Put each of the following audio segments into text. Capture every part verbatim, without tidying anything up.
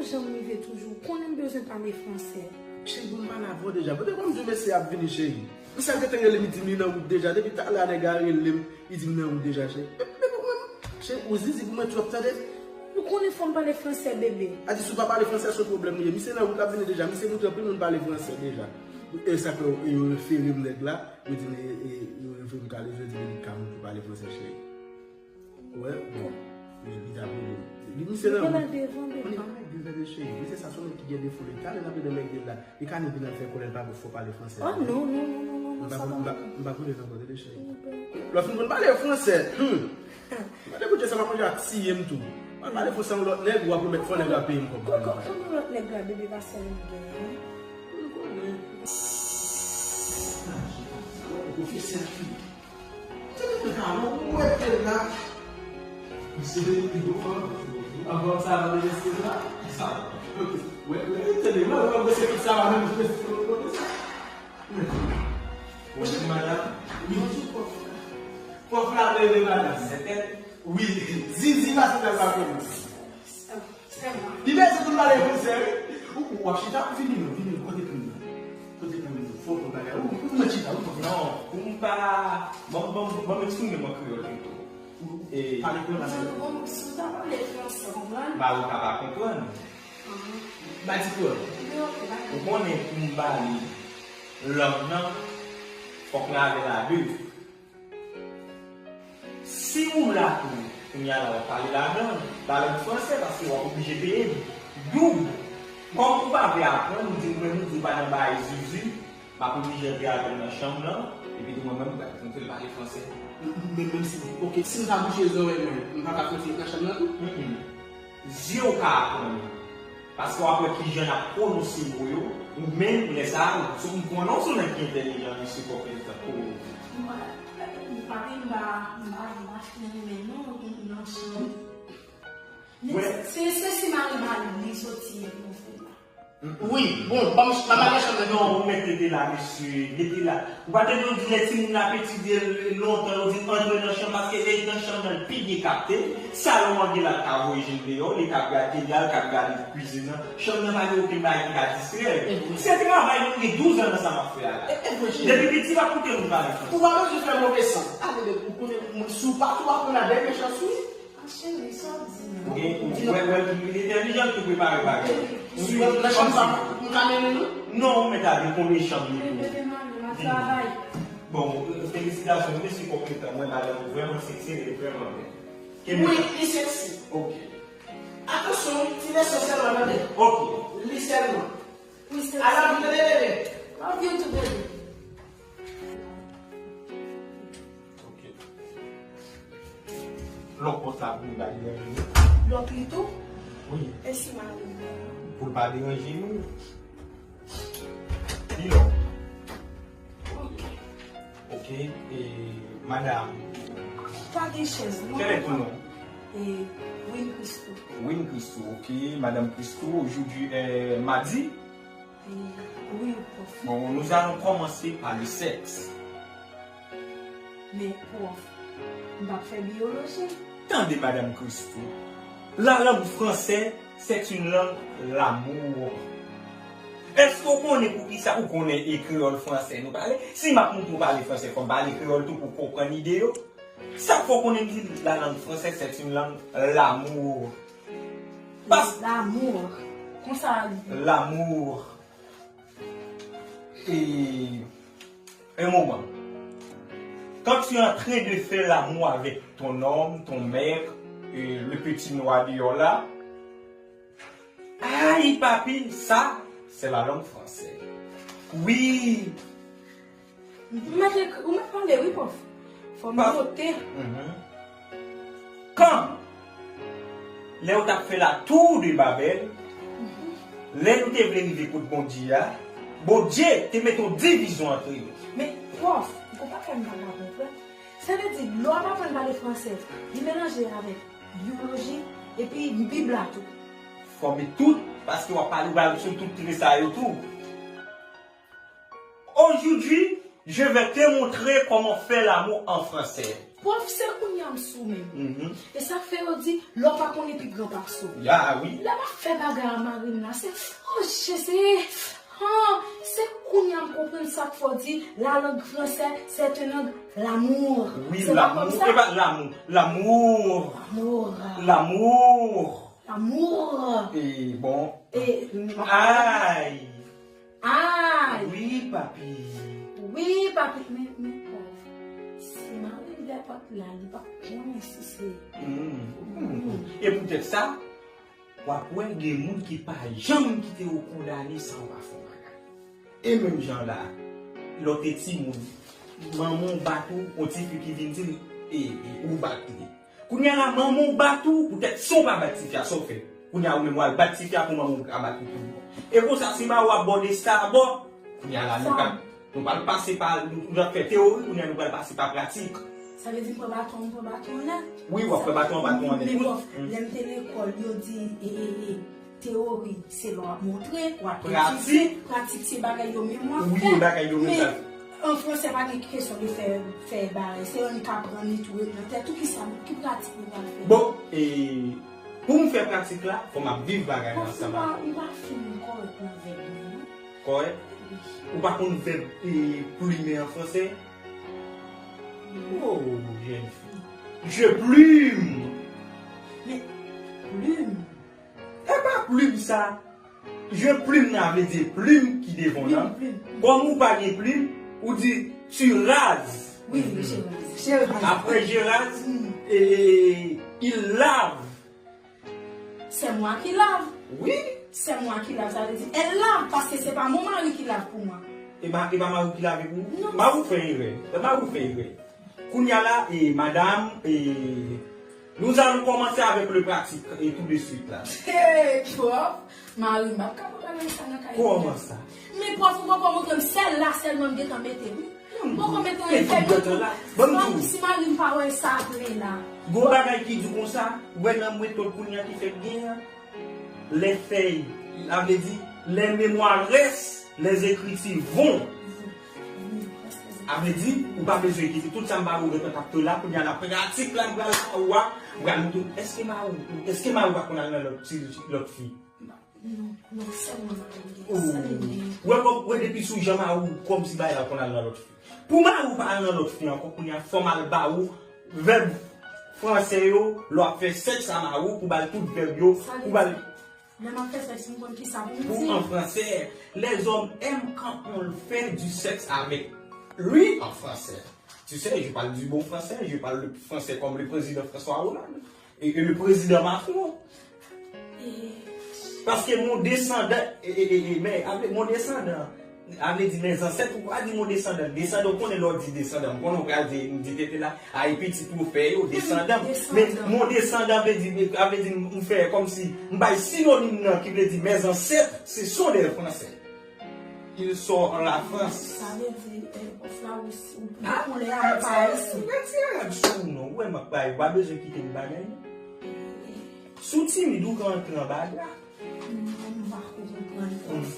Jan m rive toujou, ou konnen m bezwen pale fransè. Cheri, pou m pale avè w deja. Pote kòm di mesye ap vini, cheri. Misye ap gentan rele m, li di m li nan wout deja. Depi talè a nèg la rele m, li di m nan wout deja, cheri. Bebe, bebe, mwen, cheri, ou zizi pou mwen twòp, tande. Ou konnen fò m pale fransè, bebe. A di si w pa pale fransè, se yon pwoblèm ou ye. Misye nan wout, l ap vini deja. Misye montre anpil moun pale fransè deja. E sa fè yo, yo refere m nèg la. Yo di m, e, e, yo refere m Kalezo, yo di m li ka moun pou pale fransè, cheri. Wè, bon. Men li t ap rele m. Li misye nan wout. Mwen pa mèg li, tande cheri. Misye sa se yon nèg ki gen defo. Li talè l ap rele mèg li la. Li ka vin al fè kòlè, l pa fò pale fransè. Oh non, non, non, non, non, non, sa pa bon. M pa konnen nan kote de cheri. Lè w fin konn pale fransè, hmm. Mande Bondye sa pa manje a tiye m tou. Mwen pale fransè yon lòt nèg, w ap remèt fò nèg la peye m kòb mwen. Kòman lòt nèg la, bebe, pa sèl m genyen? M konnen. Pwofesè ki Tande, mwen ka wè, mwen wè tèl la. Misye vin pi gwo fan. Anvan sa, nan lespri la. Sa, ok. Wè, wè, tande, mwen wè, mwen se tout sa, mwen menm, mwen se tout sa. Bonjou, madanm. Bonjou, pwòf. Pwòf la, rele madanm. Sèten. Wi, zizi, pase nan la komanse. Li bezwen pou l pale fransè, wi. Ou, ou ap chita, vini non, vini non, kote plim nan? Kote plim nan? Fò w konn bagay. Ou, ou mèt chita, ou konn. Non, pou m pa, ban m, ban m, ban m eksprime m an kreyòl pito. E pale kreyòl, pase. Non, non, si w ta pale fransè, konprann? Ba, ou ka pa konprann. Ba di kreyòl. Ou konnen pou m pale lang nan, fòk lave la de. Si ou la tou, kounye a la w ap pale ladan, lalang fransè, paske w ap oblije peye m doub. Kòm ou pa vle aprann, ou di mwen, ou di w pa nan bagay zuzu, m ap oblije antre avè l nan chanm nan, epi tou mwen menm, m pral kontre l pale fransè. Men, menm si, ok, si m ta bouche zòrèy mwen, m pa ka kontre nan chanm nan tou? Mm, mm. Zye w ka aprann. Paske w ap wè kijan n ap pwononse mo yo, ou menm, lè sa a, ou, m konnen w se yon nèg ki entèlijan, mesye Pòpèl tankou w. M pa, m pa, m pa, m pa, m pa fin renmen non, nan chanm. Men se, se, se si mari mari li soti epi yon fè la. Wi, bon, ban m, ban m ale chanm nan. Non, ou mèt rete la, mesye, rete la. Ou pa tande yo di lè timoun ap etidye lontan, yo di antre nan chanm, paske lè l nan chanm nan, l pi byen kapte. Salon an gen la, l ka voye je l deyò, li ka gade la, l ka gade kwizin nan. Chanm nan pa gen okenn bagay ki ka distrè l. Se travay mwen gen douz an nan sa m ap fè a la. Depi piti, m ap koute moun pale fransè. Ou pa bezwen fè move san. Ale, ou konnen, si w pa tou aprann la, dènye chans, wi. Ah, cheri, sa w di menm? Ou gen, ou wè, wè, li entèlijan, tou prepare bagay. Nan chanm sa, m ka mennen nou? Non, ou mèt ale, konbyen chanm li tou. Bebe, m ale, m al travay. Bon, felisitasyon, mesye konpetan. Mwen, madanm ou vrèman seksi, li vrèman bèl. Wi, li seksi. Ok. Atansyon, wi, ti leson sèlman, tande. Ok. Li sèlman. Wi, seksi. I love you, bebe. Love you too, bebe. Ok. Lòk pòt la pou li pa deranje nou. Lòk li tou? Wi. E si mari m? Pou l pa deranje nou. Li lòk. Ok. Ok, e, madanm. Pa gen chèz, non. Kèl è ton non? E, Win Christo. Win Christo, ok. Madanm Christo, jodi, e, madi. E, wi, pwòf. Bon, nous allons commencer par le sexe. Men, pwòf, m p ap fè biyoloji. Tande, madanm Christo. La langue française, c'est une langue l'amour. Èske w konnen poukisa ou konnen e kreyòl fransè nou pale? Si m ap montre w pale fransè, fò m pale kreyòl tou pou w konprann ide yo. Sa k fè w konnen m di la langue française, c'est une langue l'amour. Pas- L'amour. Konsa li di. L'amour. Et un moment. Quand tu es en train de faire l'amour avec ton homme, ton mec, euh, le petit noir dehors là, aïe papi, ça, c'est la langue française. Oui. Ou mèt ekri, ou mèt pale, wi, pwòf. Fò m note. Mhm. Kan? Lè yo t ap fè la tour de Babel, lè nou te vle rive kot Bondye a, Bondye te mete yon divizyon antre yo. Men, pwòf, ou konprann sa m pa ka konprann? Sa vle di, lè w ap aprann pale fransè, li melanje avèk biyoloji epi Bib la tou. Fòme tout, paske w ap pale, w ap sou tout tre sa yo tou. Aujourd'hui, je vais te montrer comment faire l'amour en français. Pwòf, se kounye a m sou menm. Mhm. E sa k fè yo di, lè w pa konnen pi gran pase w. Ya, wi. Lè m ap fè bagay a mari m la, se, oh, je, se, han, se kounye a m konprann sa k fè w di, la langue française, c'est une langue l'amour. Wi, se pa kòm sa? E pa l'amour, l'amour. L'amour. L'amour. L'amour. E bon. E, ay. Ay. Wi, papi. Wi, papi. Men, men, pòv. Si mari m dèpòt la, li p ap konnen si se. Mm. Mm. E poutèt sa, w ap wè gen moun ki pa janm kite w kondane san w pa fè yon bagay. E menm jan la, lè w te timoun, manman w bat ou, yon tifi ki vin di l, e, e, ou bat li. Kounye a la, manman w bat ou, poutèt si w pa bat tifi a, sa w fè? Kounye a, ou menm w al bat tifi a pou manman w ka bat ou tou. E konsa, si mari w ap bòde sa bò, kounye a la, nou ka, nou pral pase pa, nou, nou ap fè teyori, kounye a, nou pral pase pa pratik. Sa vle di m pran baton, m pran baton anlè? Wi, w ap pran baton, baton anlè. Men pòv, lè m te lekòl, yo di, e, e, e, teyori, se lè w ap montre, w ap etidye. Pratik. Pratik, se bagay yo menm w ap fè. Wi, bagay yo menm w ap fè. Men, an fransè, pa gen kesyon de fè, fè bagay. Se annik aprann li tou ret nan tèt ou, ki sa, ki pratik nou pral fè? Bon, e, pou m fè pratik la, fò m ap viv bagay la ansanm avè w. Pòv, m pa, m pa fin kòrèk nan vèb mwen, non. Kòrèk? Wi. Ou pa konn vèb, e, plumer an fransè? Oh, jeune fille. Je plume. Men, plume. E pa plim sa. Je plume nan vle di plim ki devan w nan. Plim, plim. Kòm ou pa gen plim, ou di tu rases. Wi, wi, je rase. Je rase. Après je rase, mm, e, il lave. C'est moi qui lave. Wi. C'est moi qui lave, sa vle di, elle lave, paske se pa mon mari ki lave pou mwen. E pa, e pa mari w ki lave pou ou? Non. Mari w fè erè. E mari w fè erè. Kounye a la, e, madam, e, nous allons commencer avec le pratique, e, tout de suite la. Hey, pòv, mari m ap ka pran bagay sa nan kay mwen. Kòman sa? Men pòv, ou poko montre m sèl la, sèlman m gentan mete, wi. Hmm. Poko mete yon efè, men si mari m pa wè sa vre la. Gon bagay ki di konsa, ou wè nan metòd kounye a ki fèk gen an, les feuilles, sa vle di, les mémoires restent, les écritures vont. Sa vle di, ou pa bezwen kite tout sa m ba ou gentan t ap tou la, kounye a la pratik la, m pral ba ou a, m pral montre w, èske mari w, èske mari w pa konn al nan lòt ti, lòt fi? Non, non, sèlman mari m gen sa li gen. Ou wè, wè, depi sou jan mari w, kòmsi bagay la konn al nan lòt fi. Pou mari w pa al nan lòt fi ankò, kounye a fò m al ba ou vèb fransè yo, lè w ap fè sèks a mari w, pou ba l tout vèb yo, pou ba l. Lè m ap fè sèks, m konn ki sa pou m di. Pour en français, les hommes aiment quand on fait du sexe avec lui en français. Tu sais, je parle du bon français, je parle le français comme le président François Hollande et, et le président Macron. E, paske mon descendant, e, e, e, e, men, avle, mon descendant, avle di mes ancêtres, ou pa di mon descendant. Desandan, ou konnen lè w di desandan, m konnen w pral di, m di tete la, ay pitit ou fè yo, desandan. Men mon descendant vle di, avle di m fè kòmsi m bay sinonim nan ki vle di mes ancêtres, ce sont des Français. Ils sont en la France. Sa vle di, e, pòv la, ou, ou, ou konnen a, ou pa ayisyen. Mèt ti Arab sou ou non, ou wè m ap bay, ou pa bezwen kite m bagay non. Si w timid, ou ka antre anba dra. Non, m pa ko konprann, pòv.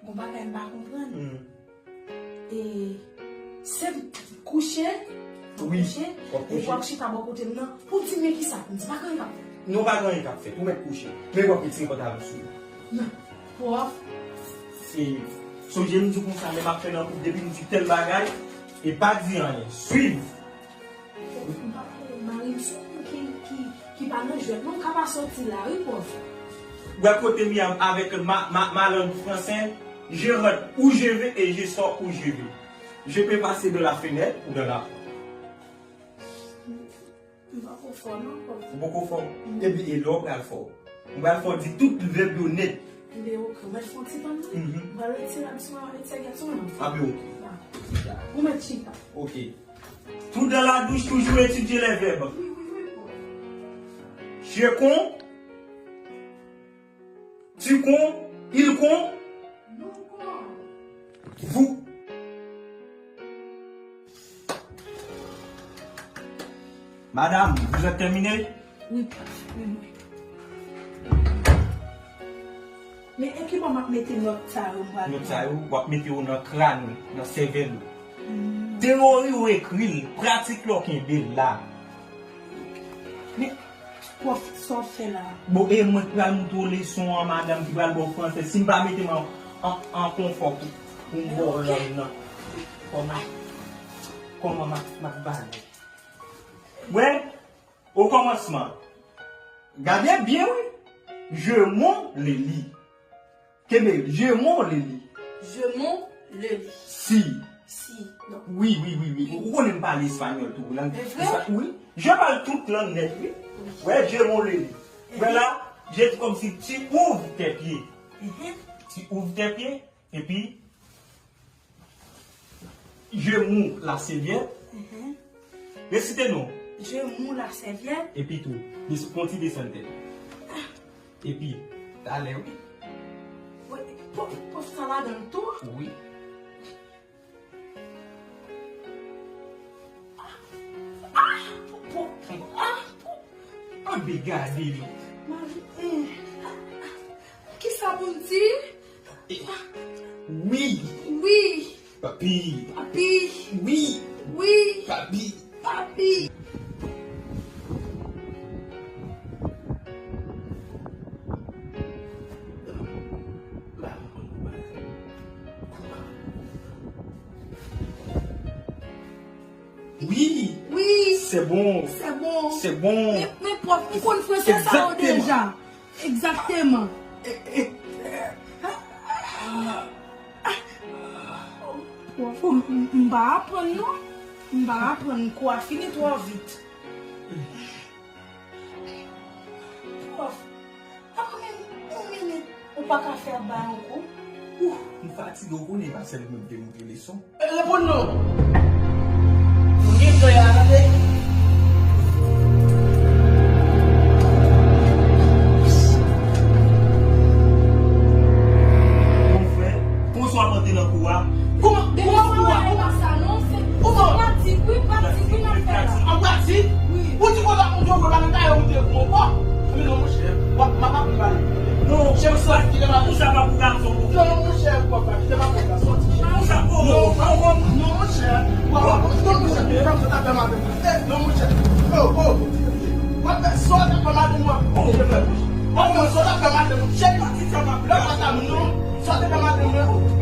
Gon bagay m pa konprann. E, se kouche, wi, kouche, w ap kouche, epi w ap chita bò kote m nan, pou di men kisa pou m di, pa gen anyen k ap fèt. Non, pa gen anyen k ap fèt, ou mèt kouche. Men w ap retire pantalon sou ou. Non, pòv. E, sonje m di w konsa, lè m ap fè nan koup, depi m di tèl bagay, e pa di anyen. Swiv. Mari m se yon moun ki, ki, ki pa nan jwèt non, m ka pa soti la, wi, pòv. Gad kote m ye avèk ma, ma, ma langue française, je rentre où je veux et je sors où je veux. Je peux passer de la fenêtre ou de la porte. M poko fò non, pòv. Ou poko fò? Non. Epi, e lè w pral fò? M pral fè w di tout vèb yo nèt. Ebyen, oke, ou mèt fè yon ti tan, wi. Mhm. M pral retire abisman, retire gèt sou mwen. Ah, ben, oke. Ou mèt chita. Oke. Tout dans la douche, toujours étudier les verbes. Je con, tu con, il con, vous. Madame, vous êtes terminée? Wi, pòv, men mwen. Men e ki bò m ap mete nòt sa yo, m pral. Nòt sa yo, w ap mete yo nan kràn ou, nan sèvèl ou. Hmm. Teyori ou ekri l, pratik la w kenbe l la. Men, pwòf, sa w fè la? Bon, e mwen ki pral montre w leson an, madanm ki pral ba w fransè. Si m pa mete m an, an, an konfò pou, pou m ba w lang nan. Kòman, kòman m ap, m ap ba nou? Wè, o kòmansman, gade byen, wi. Je, mon, le, li. Kenbe, je, mon, le, li. Je, mon, le, li. Si. Si. Non. Wi, wi, wi, wi. Ou konnen m pale espanyòl tou, lang. E vre? Espa-, wi. Je pale tout lang nèt, wi. Wi. Wè, je, mon, le, li. Wè la, je, kòmsi tu ouvres tes pieds. Mhm. Tu ouvres tes pieds, epi, je mou la serviette. Mhm. Resite non. Je mou la serviette. Epi tou, fè yon ti desann tèt. Epi, talè, wi. Wi, pwòf, pwòf, sa ladan l tou? Wi. Ah, ah, pwòf, ah, pwòf. Anbe gade non. Mari, hmm. Kisa pou m di? Wi. Wi. Papi. Papi. Wi. Wi. Papi. Papi. Wi. Wi. C'est bon. C'est bon. C'est bon. Men, men pwòf, ou konn fransè sa yo deja. Exactement. Exactement. E, e, pwòf, m, m pa aprann non. M pa aprann, kou a fini twò vit. Pwòf, ankò menm yon minit, ou pa ka fè ap bay yon kou? Ouh, m fatige, ou konnen e pa sèl mwen ki te montre leson. Reponn non. Ou gen dlo a, tande? Mon frè, kòman w ap antre nan kou a? Kòman, kòman kou a? Kòman? Pratik, wi, pratik, wi, n ap fè la. An pratik? Wi. Ou di konsa moun yo vre pa nan kay ou te kou ankò. Men non, monchè, w ap, m ap aprann pale. Non, chè, sa ki te pa pou sa pa pou gason. Non, monchè, w ap pale, te pa pou gason. Pou sa, oh, non, oh, oh, non, monchè, w ap, non, monchè, w ap fè maten. Eh, non, monchè, oh, oh, w ap fè sa w te fè maten, w ap, oh, w ap fè sa w te fè maten, monchè. Lè w pa ta moun non. Sa te fè maten mwen.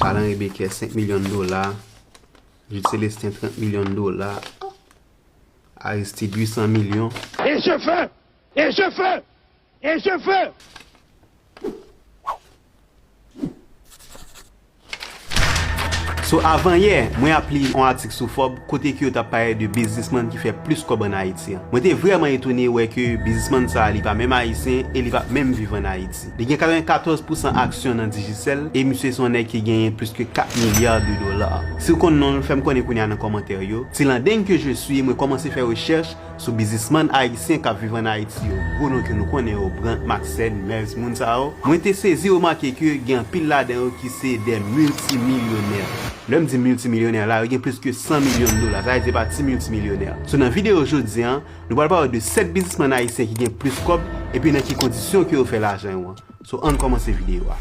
Charles Henri Becker, senk milyon dola. Jude Célestin, trant milyon dola. Aristide, uit san milyon. Et je veux, et je veux, et je veux. So, avan yè, mwen ap li yon atik sou Forbes kote ke yo t ap pale de biznismann ki fè plis kòb ann Ayiti an. Mwen te vrèman etone wè ke biznismann sa a, li pa menm ayisyen e li pa menm viv ann Ayiti. Li gen katrevenkatòz pousan aksyon nan Digicel e misye se yon nèg ki genyen plis ke kat milya de dola. Si w konn non l, fè m konnen kounye a nan kòmantè yo. Ti landeng que je suis, mwen kòmanse fè rechèch sou biznismann ayisyen k ap viv ann Ayiti yo. Gwo non ke nou konnen yo, Brandt, Maxène, Mevs, moun sa yo. Mwen te sezi remake ke gen anpil ladan yo ki se de miltimilyonè. Lè m di miltimilyonè la, yo gen plis ke san milyon dola. Sa vle di se pa ti miltimilyonè. So, nan videyo jodi a, nou pral pale de sèt biznismann ayisyen ki gen plis kòb, epi nan ki kondisyon ke yo fè lajan yo an. So, ann kòmanse videyo a.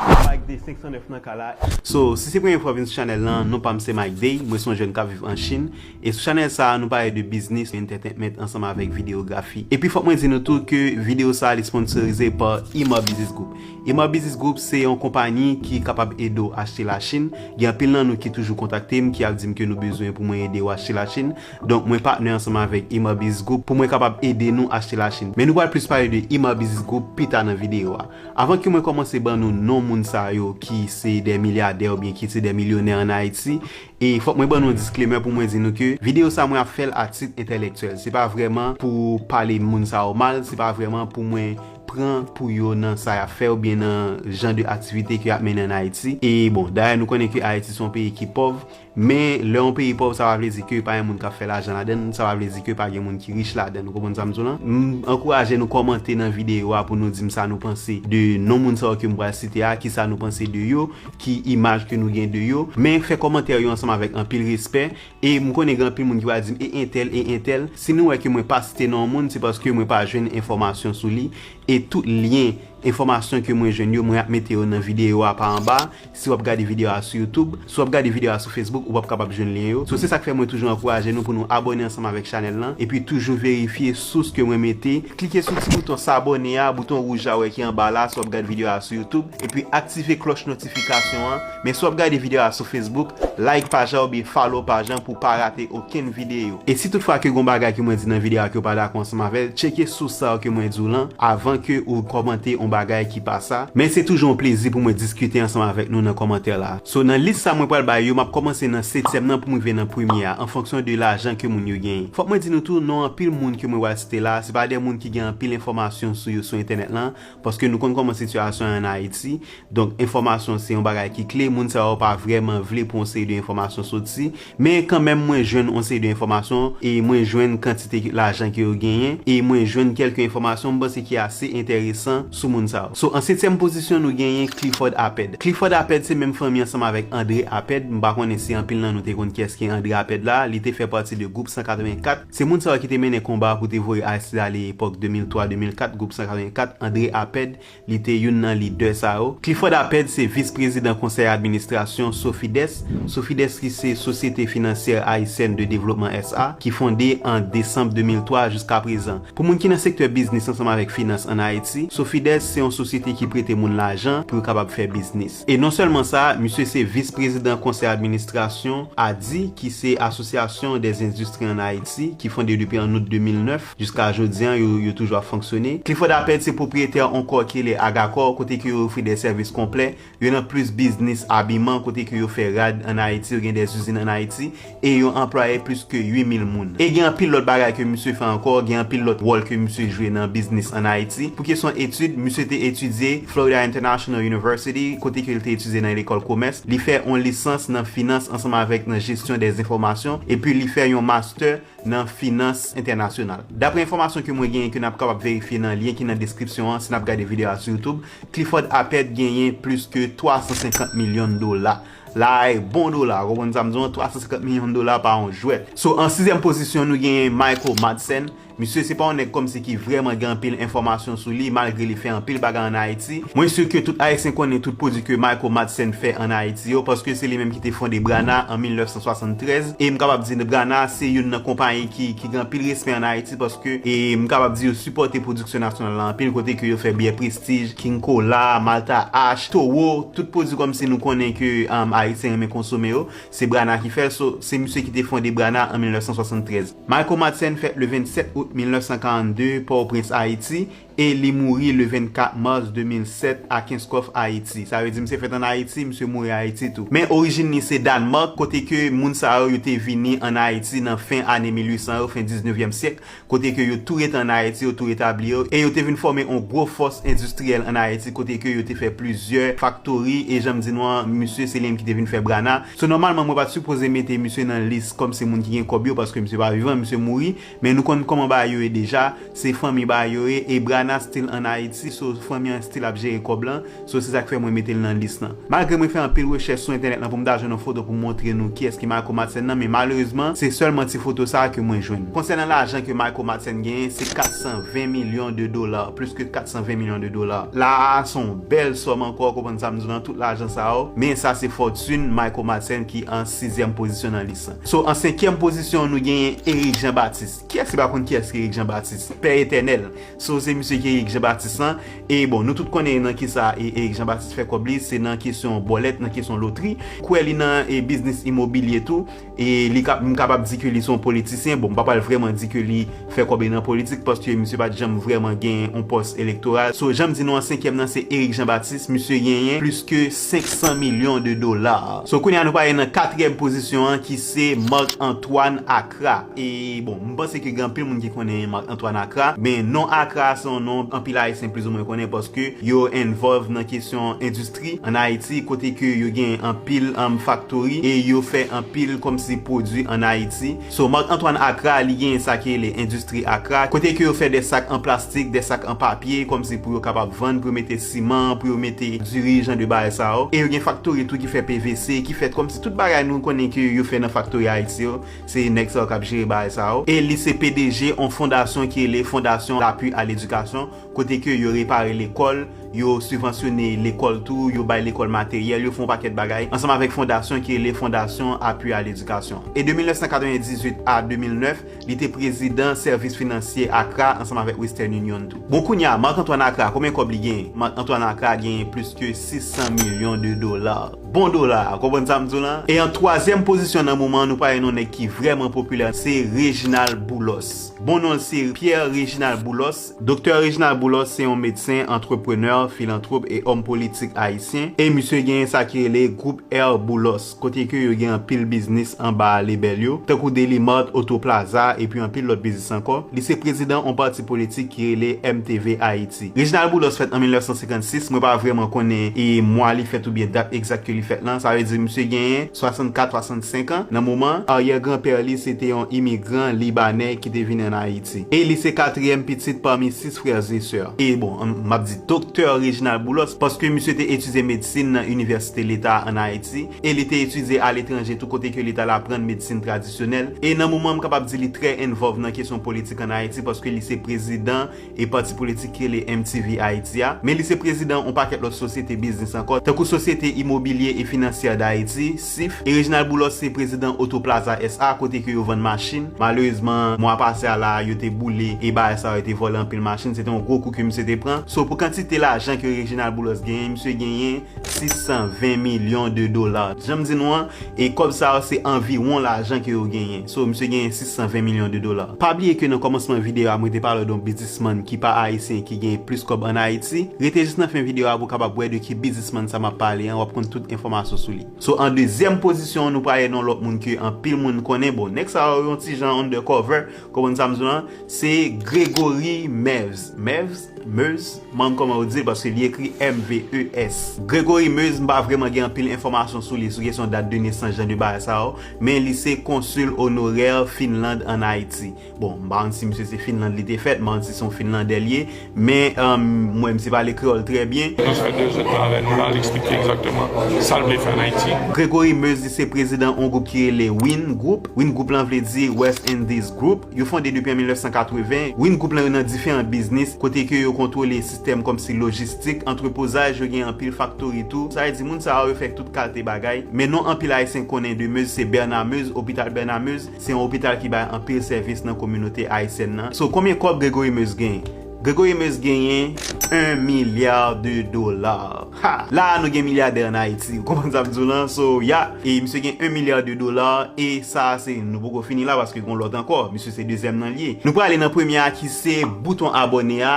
Mike Day senk san nèf nan ka la. So, si se premye fwa w vin sou chanèl lan, non pa m se Mike Day, mwen se yon jèn k ap viv an Chin. E sou chanèl sa a, nou pale de biznis, entertainment ansanm avèk videyografi. Epi fòk mwen di nou tou ke videyo sa a, li sponsorize pa Ima Business Group. Ima Business Group se yon konpayi ki kapab ede w achte Lachin. Gen anpil nan nou ki toujou kontakte m, ki ap di m ke nou bezwen pou mwen ede yo achte Lachin. Donk, mwen patnè ansanm avèk Ima Business Group pou mwen kapab ede nou achte Lachin. Men nou pral plis pale de Ima Business Group pi ta nan videyo a. Avan ke mwen kòmanse ban nou non moun sa yo ki se de milyadè oubyen ki se de milyonè ann Ayiti, e fòk mwen ban nou yon disclaimer pou mwen di nou ke videyo sa mwen ap fè l a tit entèlektyèl. Se pa vrèman pou pale moun sa yo mal, se pa vrèman pou mwen pran pou yo nan sa y ap fè oubyen nan jan de aktivite ke y ap mennen ann Ayiti. E bon, dayè nou konnen ke Ayiti se yon peyi ki pòv, men lè yon peyi pòv, sa pa vle di ke pa gen moun k ap fè lajan ladan l, sa pa vle di ke pa gen moun ki rich ladan l. Ou konprann sa m di w lan? M ankouraje nou kòmante nan videyo a pou nou di m sa nou panse de non moun sa yo ke m pral site a, kisa nou panse de yo, ki imaj ke nou gen de yo. Men fè kòmantè yo ansanm avèk anpil respè. E m konnen gen anpil moun ki va di m, "E entèl, e entèl." Si nou wè ke mwen pa site non moun, se paske mwen pa jwenn enfòmasyon sou li. E tout lyen enfòmasyon ke mwen jwenn yo, mwen ap mete yo nan videyo a pa anba. Si w ap gade videyo a sou YouTube, si w ap gade videyo a sou Facebook, ou p ap kapab jwenn lyen yo. So, se sa k fè mwen toujou ankouraje nou pou nou abòne ansanm avèk chanèl lan, epi toujou verifye sous ke mwen mete. Klike sou ti bouton sabòne a, bouton wouj la wè ki anba la, si w ap gade videyo a sou YouTube, epi aktive klòch notifikasyon an. Men si w ap gade videyo a sou Facebook, like paj la oubyen follow paj lan pou w pa rate okenn videyo. E si toutfwa ke gon bagay ke mwen di nan videyo a ke w pa dakò ansanm avè l, tcheke sous sa yo ke mwen di w lan avan ke ou kòmante yon bagay ki pa sa. Men se toujou yon plezi pou mwen diskite ansanm avèk nou nan kòmantè la. So, nan lis sa mwen pral bay yo, m ap kòmanse nan setyèm nan pou m rive nan premye a, an fonksyon de lajan ke moun yo genyen. Fòk mwen di nou tou, non anpil moun ke mwen pral site la, se pa de moun ki gen anpil enfòmasyon sou yo sou entènèt lan, paske nou konn kòman sitiyasyon an ann Ayiti. Donk, enfòmasyon se yon bagay ki kle. Moun sa yo pa vrèman vle pou yon seri de enfòmasyon soti. Men kanmenm, mwen jwenn yon seri de enfòmasyon e mwen jwenn kantite lajan ke yo genyen e mwen jwenn kèlke enfòmasyon m panse ki ase enteresan sou moun sa yo. So, an setyèm pozisyon, nou genyen Clifford Aped. Clifford Aped se menm fanmi ansanm avèk André Aped. M pa konnen si anpil nan nou te konn kiyès ki André Aped la. Li te fè pati de gwoup san katrevenkat. Se moun sa yo ki te mennen konba pou te voye Aristide ale epòk de mil twa de mil kat, gwoup san katrevenkat, André Aped. Li te youn nan lidè sa yo. Clifford Aped se vis prezidan konsèy administrasyon Sofides. Sofides ki se Société Financière Haïtienne de Développement S A, ki fonde an desanm de mil twa jiska prezan. Pou moun ki nan sektè biznis ansanm avèk finans ann Ayiti, Sofides se yon sosyete ki prete moun lajan pou yo kapab fè biznis. E non sèlman sa, misye se vis prezidan konsèy administrasyon adi, ki se Association des Industries en Haïti, ki fonde depi an out de mil nèf. Jiska jodi an, yo, yo toujou ap fonksyone. Clifford Aped se pwopriyetè yon kò ki rele Agacor, kote ke yo ofri de sèvis konplè. Yo nan plis biznis abiman, kote ke yo fè rad ann Ayiti, yo gen de izin ann Ayiti, e yo anplwaye plis ke uit mil moun. E gen anpil lòt bagay ke misye fè ankò, gen anpil lòt wòl ke misye jwe nan biznis ann Ayiti. Pou kesyon etid, misye te etidye Florida International University, kote ke li te etidye nan lekòl komès. Li fè yon lisans nan finans ansanm avèk nan jesyon de enfòmasyon, epi li fè yon mastè nan finans entènasyonal. Daprè enfòmasyon ke mwen genyen, ke n ap kapab verifye nan lyen ki nan deskripsyon an, si n ap gade videyo a sou YouTube, Clifford Aped genyen plis ke twa san senkant milyon dola. La a e bon dola, ou konprann sa m di w, twa san senkant milyon dola pa yon jwèt. So, an sizyèm pozisyon, nou genyen Michael Madsen. Misye se pa yon nèg kòmsi ki vrèman gen anpil enfòmasyon sou li, malgre li fè anpil bagay ann Ayiti. Mwen si ke tout Ayisyen konnen tout pwodui ke Michael Madsen fè ann Ayiti yo, paske se li menm ki te fonde Brana an mil nèf san swasanntrèz. E m kapab di Brana se youn nan konpayi ki, ki gen anpil respè ann Ayiti, paske, e m kapab di yo sipòte pwodiksyon nasyonal la anpil, kote ke yo fè byè Prestige, King Kola, Malta Ash, Towo, tout pwodui kòmsi nou konnen ke, um, Ayisyen renmen konsome yo, se Brana ki fè l. So, se misye ki te fonde Brana an mil nèf san swasanntrèz. Michael Madsen fèt le vennsèt out mil nèf san karannde, Pòtoprens, Ayiti, e li mouri le vennkat mas de mil sèt a Kenskòf, Ayiti. Sa vle di misye fèt ann Ayiti, misye mouri Ayiti tou. Men orijin li se Dànmak, kote ke moun sa yo, yo te vini ann Ayiti nan fen ane mil uit san yo, fen diznevyèm syèk, kote ke yo tou rete ann Ayiti, yo tou etabli yo, e yo te vin fòme yon gwo fòs endistriyèl ann Ayiti, kote ke yo te fè plizyè faktori, e jan m di nou an, misye se li menm ki te vin fè Brana. So, nòmalman, mwen pa t sipoze mete misye nan lis kòmsi moun ki gen kòb yo, paske misye pa vivan, misye mouri, men nou konn kòman bagay yo ye deja, se fanmi bagay yo ye, e Brana still ann Ayiti, so fanmi an still ap jere kòb lan, so se sa k fè mwen mete l nan lis lan. Malgre mwen fè anpil rechèch sou entènèt lan pou m ta jwenn yon foto pou m montre nou kiyès ki Michael Madsen nan, men malerezman, se sèlman ti foto sa a ke mwen jwenn. Konsènan lajan ke Michael Madsen genyen, se kat san ven milyon de dola, plis ke kat san ven milyon de dola. La a, se yon bèl sòm ankò, konprann sa m di w lan, tout lajan sa yo, men sa se fòtin Michael Madsen ki an sizyèm pozisyon nan lis lan. So, an senkyèm pozisyon, nou genyen Eric Jean Baptiste. Kiyès ki pa konn kiyès ki Eric Jean Baptiste? Pè etènèl. So, se misye ki Eric Jean Baptiste lan. E bon, nou tout konnen nan kisa e Eric Jean Baptiste fè kòb li, se nan kesyon bòlèt, nan kesyon lotri. Kwè li nan e biznis imobilye tou. E li kap-, m kapab di ke li se yon politisyen. Bon, m pa pral vrèman di ke li fè kòb li nan politik, paske misye pa t janm vrèman gen yon pòs elektoral. So, jan m di nou an, senkyèm nan se Eric Jean Baptiste. Misye genyen plis ke senk san milyon de dola. So, kounye a nou pale nan katriyèm pozisyon an ki se Marc Antoine Accra. E bon, m panse ke gen anpil moun ki konnen Marc Antoine Accra, men non Accra se yon Non anpil Ayisyen plizoumwen konnen paske yo envolve nan kesyon endistri ann Ayiti, kote ke yo gen anpil um, faktori e yo fè anpil kòmsi pwodui ann Ayiti. So, Marc Antoine Accra, li gen sa ki rele endistri Accra, kote ke yo fè de sak an plastik, de sak an papye, kòmsi pou yo kapab vann, pou yo mete siman, pou yo mete diri, jan de bagay sa yo. E yo gen faktori tou ki fè P V C, ki fè kòmsi tout bagay nou konnen ke yo fè nan faktori Ayiti yo, se nèg sa yo k ap jere bagay sa yo. E li se P D G yon fondasyon ki rele Fondasyon Lapui a Ledikasyon, kote ke yo repare lekòl, yo sibvansyone lekòl tou, yo bay lekòl materyèl, yo fè yon pakèt bagay, ansanm avèk fondasyon ki rele Fondasyon Apui a Ledikasyon. E de mil nèf san katrevendizuit a de mil nèf, li te prezidan sèvis finansye Accra ansanm avèk Western Union tou. Bon, kounye a, Marc Antoine Accra, konbyen kòb li genyen? Marc Antoine Accra genyen plis ke sis san milyon de dola. Bon dola, konprann sa m di w lan? E an twazyèm pozisyon nan moman an, nou pale yon nèg ki vrèman popilè, se Reginald Boulos. Bon non l se Pierre Reginald Boulos. Doktè Reginald Boulos se yon medsen, antreprenè, filantwop e òm politik ayisyen. E misye genyen sa ki rele gwoup Air Boulos, kote ke yo gen anpil biznis anba lebèl yo, tankou Deli Mart, Auto Plaza, epi anpil lòt biznis ankò. Li se prezidan yon pati politik ki rele M T V Ayiti. Reginald Boulos fèt an mil nèf san senkannsis, mwen pa vrèman konnen e mwa li fèt oubyen dat egzak ke li fèt lan. Sa vle di misye genyen swasannkat, swasannsenk an nan moman an. Aryè granpè li se te yon imigran libanè ki te vin ann Ayiti. E li se katriyèm pitit pami sis frè e sè. E bon, m ap di Doktè Reginald Boulos, paske misye te etidye medsin nan Inivèsite Leta ann Ayiti, e li te etidye aletranje tou, kote ke li t al aprann medsin tradisyonèl. E nan moman, m kapab di li trè envolve nan kesyon politik ann Ayiti, paske li se prezidan e pati politik ki rele M T V Ayiti a. Men li se prezidan yon pakèt lòt sosyete biznis ankò, tankou Sosyete Imobilye e Finansyè Dayiti, sif, e Reginald Boulos se prezidan Auto Plaza S A, kote ke yo vann machin. Malerezman, mwa pase a la, yo te boule e bagay sa yo, te vòlè anpil machin. Se te yon gwo kou ke misye te pran. So, pou kantite lajan ke Reginald Boulos genyen, misye genyen sis san ven milyon de dola. Jan m di nou an, e kòb sa yo se anviwon lajan ke yo genyen. So, misye genyen sis san ven milyon de dola. Pa bliye ke nan kòmansman videyo a, mwen te pale w de yon biznismann ki pa ayisyen ki genyen plis kòb ann Ayiti. Rete jis nan fen videyo a pou w kapab wè de ki biznismann sa m ap pale an, w ap konn tout enfòmasyon sou li. So, an dezyèm pozisyon, nou prale nan lòt moun ke anpil moun konnen. Bon, nèg sa yo yon ti jan undercover, konprann sa m di w lan, se Gregory Mevs. Mevs? Mevs? Manm kòman yo di l, paske li ekri M V E S. Gregory Mevs, m pa vrèman gen anpil enfòmasyon sou li, sou kesyon dat de nesans, jan de bagay sa yo, men li se konsil onorè Finland ann Ayiti. Bon, m pa konn si misye se Finland li te fèt, m pa konn si se yon Finlandè li ye, men um, mwen, misye pale kreyòl trè byen. Nan fè de zèdtan avè nou la, l eksplike egzakteman sa l vle fè ann Ayiti. Gregory Mevs, li se prezidan yon gwoup ki rele Win Group. Win Group lan vle di West Indies Group. Yo fonde depi an mil nèf san katreven. Win Group lan yo nan diferan biznis, kote ke yo kontwole sistèm kòmsi lojistik, antrepozaj, yo gen anpil faktori tou. Sa vle di moun sa yo, yo fè tout kalte bagay. Men non anpil ayisyen konnen de Mevs se Bernard Mevs, opital Bernard Mevs. Se yon opital ki bay anpil sèvis nan kominote ayisyèn nan. So, konbyen kòb Gregory Mevs genyen? Gregory Mevs genyen un milliard de dola. Ha! La a nou gen milyadè ann Ayiti. Ou konprann sa m di w lan? So, ya, e misye gen un milliard de dola, e sa a se, nou poko fini la paske gon lòt ankò. Misye se dezyèm nan li ye. Nou prale nan premye a ki se bouton abòne a.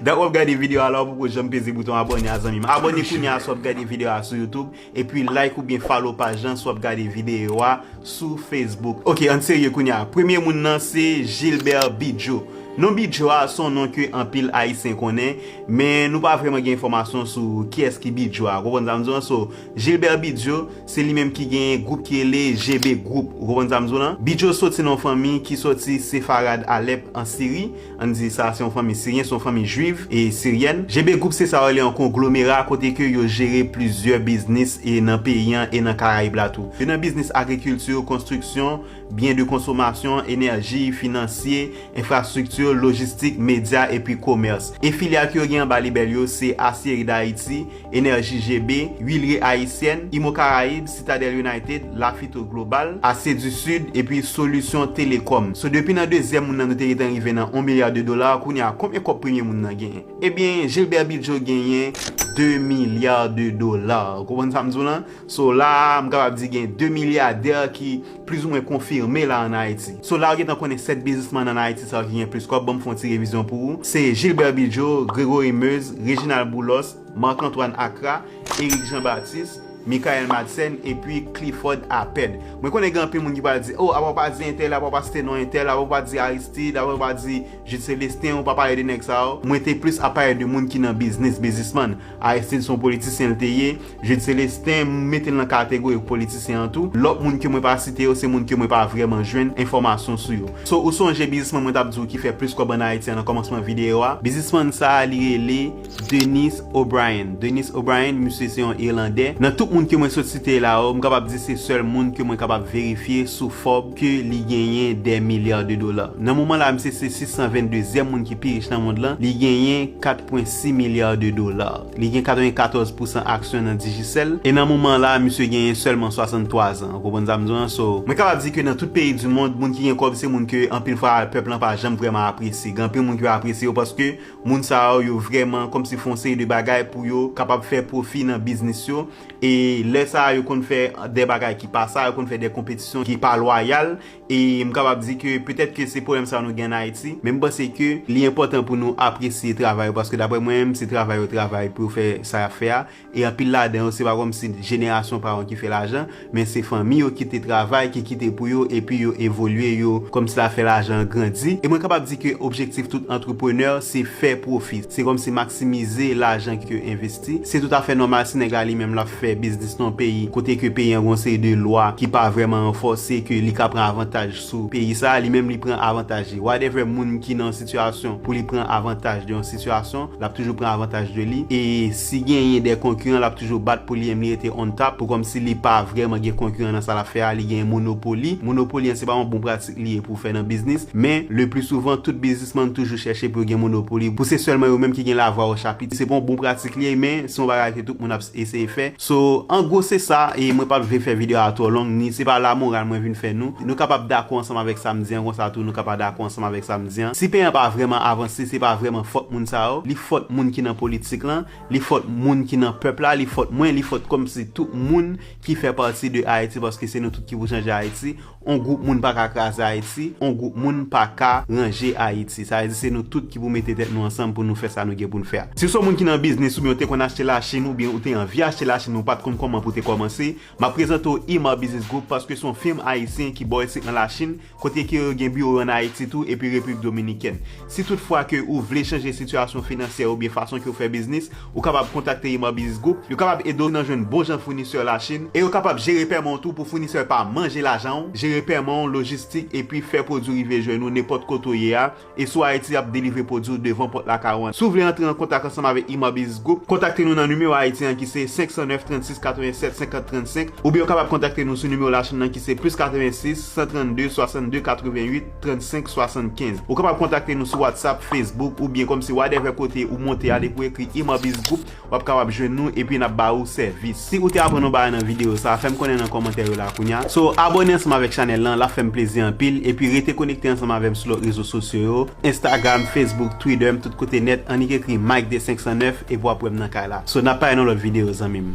Dat w ap gade videyo a la, ou poko janm peze bouton abòne a, zanmi m. Abòne kounye a si w ap gade videyo a sou YouTube, epi like oubyen follow paj lan si w ap gade videyo a sou Facebook. Ok, ann serye kounye a. Premye moun nan se Gilbert Bidjo. Non Bidjo a se yon non ke anpil ayisyen konnen, men nou pa vrèman gen enfòmasyon sou kiyès ki Bidjo a. Ou konprann sa m di w lan? So, Gilbert Bidjo, se li menm ki gen gwoup ki rele G B Group. Ou konprann sa m di w lan? Bidjo soti nan yon fanmi ki soti Sefarad Alèp an Siri. Ann di sa se yon fanmi siryen, se yon fanmi jwiv e siryèn. G B Group se sa yo rele yon konglomera kote ke yo jere plizyè biznis e nan peyi an e nan Karayib la tou. Yo nan biznis agrikilti, konstriksyon, byen de konsomasyon, enèji, finansye, enfrastrikti, lojistik, medya epi komès. E filyal ke yo gen anba lebèl yo se Aciérie d'Haïti, Energy G B, Huileries Haïtiennes, Imo Caraïbes, Citadel United, Lafito Global, Asie du Sud, epi Solution Telecom. So, depi nan dezyèm moun nan nou te gentan rive nan yon milya de dola, kounye a, konbyen kòb premye moun nan genyen? Ebyen, Gilbert Bidjo genyen de milya de dola. Ou konprann sa m di w lan? So, la a, m kapab di gen de milyadè ki plizoumwen konfime la ann Ayiti. So, la ou gentan konnen sèt biznismann ann Ayiti sa yo ki gen plis kòb, ban m fè yon ti revizyon pou ou. Se Gilbert Bidjo, Gregory Meuse, Reginald Boulos, Marc Antoine Accra, Eric Jean Baptiste, Michael Madsen, epi Clifford Apped. Mwen konnen gen anpil moun ki pral di, "Oh, apa w pa di entèl, apa w pa site non entèl, apa w pa di Aristide, apa w pa di Jude Célestin, ou pa pale de nèg sa yo." Mwen te plis ap pale de moun ki nan biznis, biznisman. Aristide se yon politisyen l te ye. Jude Célestin, m mete l nan kategori politisyen an tou. Lòt moun ke mwen pa site yo, se moun ke mwen pa vrèman jwenn enfòmasyon sou yo. So, ou sonje biznisman mwen t ap di w ki fè plis kòb ann Ayiti an nan kòmansman videyo a? Biznisman sa a, li rele Denis O'Brien. Denis O'Brien, misye se yon Ilandè. Nan tout moun ke mwen sot site la yo, m kapab di se sèl moun ke mwen kapab verifye sou Forbes ke li genyen dè milya de dola. Nan moman la, misye se sis san venndezyèm moun ki pi rich nan mond lan. Li genyen kat pwen sis milya de dola. Li gen katrevenkatòz pousan aksyon nan Digicel. E nan moman la, misye genyen sèlman swasanntwa zan. Ou konprann sa m di w an? So, mwen kapab di ke nan tout peyi di mond, moun ki gen kòb se moun ke anpil fwa pèp lan pa janm vrèman apresye. Gen anpil moun ki pa apresye yo paske moun sa yo, yo vrèman kòmsi fè yon seri de bagay pou yo kapab fè pwofi nan biznis yo. E lè sa a, yo konn fè de bagay ki pa sa, yo konn fè de konpetisyon ki pa lwayal. E m kapab di ke petèt ke se pwoblèm sa a nou gen ann Ayiti, men m panse ke li enpòtan pou nou apresye travay yo, paske daprè mwen menm, se travay yo travay pou yo fè sa y ap fè a. E anpil ladan yo, se pa kòmsi jenerasyon pa yo ki fè lajan, men se fanmi yo ki te travay, ki kite pou yo, epi yo evolye, yo kòmsi la fè lajan an grandi. E mwen kapab di ke objektif tout antreprenè, se fè pwofi. Se kòmsi maksimize lajan ke yo envesti. Se toutafè nòmal si nèg la li menm l ap fè biznis nan yon peyi kote ke peyi an gen yon seri de lwa ki pa vrèman ranfòse, ke li ka pran avantaj sou peyi sa, li menm li pran avantaj li. Whatever moun ki nan yon sitiyasyon pou li pran avantaj de yon sitiyasyon, l ap toujou pran avantaj de li. E si genyen de konkiran, l ap toujou bat pou li menm li rete on top, pou kòmsi li pa vrèman gen konkiran nan sa l ap fè a, li gen monopoli. Monopoli an se pa yon bon pratik li ye pou w fè nan biznis, men le pli souvan, tout biznisman toujou chèche pou yo gen monopoli, pou se sèlman yo menm ki gen lavwa o chapit. Se pa yon bon pratik li ye, men se yon bagay ke tout moun ap eseye fè. So, an gwo, se sa, e mwen p ap vle fè videyo a twò long, ni se pa lamoral mwen vin fè nou. Nou kapab dakò ansanm avèk sa m di an, konsa tou, nou kapab dakò ansanm avèk sa m di an. Si peyi an pa vrèman avanse, se pa vrèman fòt moun sa yo, li fòt moun ki nan politik lan, li fòt moun ki nan pèp la, li fòt mwen, li fòt kòmsi tout moun ki fè pati de Ayiti, paske se nou tout ki pou chanje Ayiti. On gwoup moun pa ka kraze Ayiti, on gwoup moun pa ka ranje Ayiti. Sa vle di se nou tout ki pou mete tèt nou ansanm pou nou fè sa nou gen pou n fè a. Si w se yon moun ki nan biznis oubyen w te konn achte Lachin oubyen ou te anvi achte Lachin men w pa t konn kòman pou w te kòmanse, m ap prezante w Ima Business Group paske se yon fim ayisyen ki ba w isit nan Lachin, kote ke yo gen biwo yo ann Ayiti tou epi Repiblik Dominikèn. Si toutfwa ke ou vle chanje sitiyasyon finansyè oubyen fason ke w fè biznis, ou kapab kontakte Ima Business Group. Yo kapab ede w nan jwenn bon jan founisè Lachin e yo kapab jere pèman w tou pou founisè pa manje lajan w, jere pèman w, lojistik epi fè pwodui rive jwenn ou nenpòt kote w ye a. E si w Ayiti, y ap delivre pwodui w devan pòt lakay ou an. Si w vle antre an kontak ansanm avèk Ima Business Group, kontakte nou nan nimewo ayiti an ki se senk san nèf, trannsis, katrevennsèt, senkant, trannsenk, oubyen w kapab kontakte nou sou nimewo Lachin nan ki se plis katrevensis, san trannde, swasannde, katrevenwit, trannsenk, swasannkenz. Ou kapab kontakte nou sou WhatsApp, Facebook, oubyen kòmsi whatever kote ou monte a, depi w ekri Ima Business Group, w ap kapab jwenn nou epi n ap ba ou sèvis. Si ou te aprann yon bagay nan videyo sa a, fè m konnen nan kòmantè yo la kounya. So, abòne ansanm avèk chanèl lan, l ap fè m plezi anpil, epi rete konekte ansanm avè m sou lòt rezo sosyo yo, Instagram, Facebook, Twitter, m tout kote nèt, annik ekri Mike de senk san nèf epi w ap wè m nan kay la. So, n ap pale nan lòt videyo, zanmi m.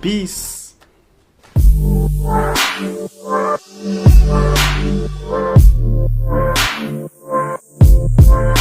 Peace!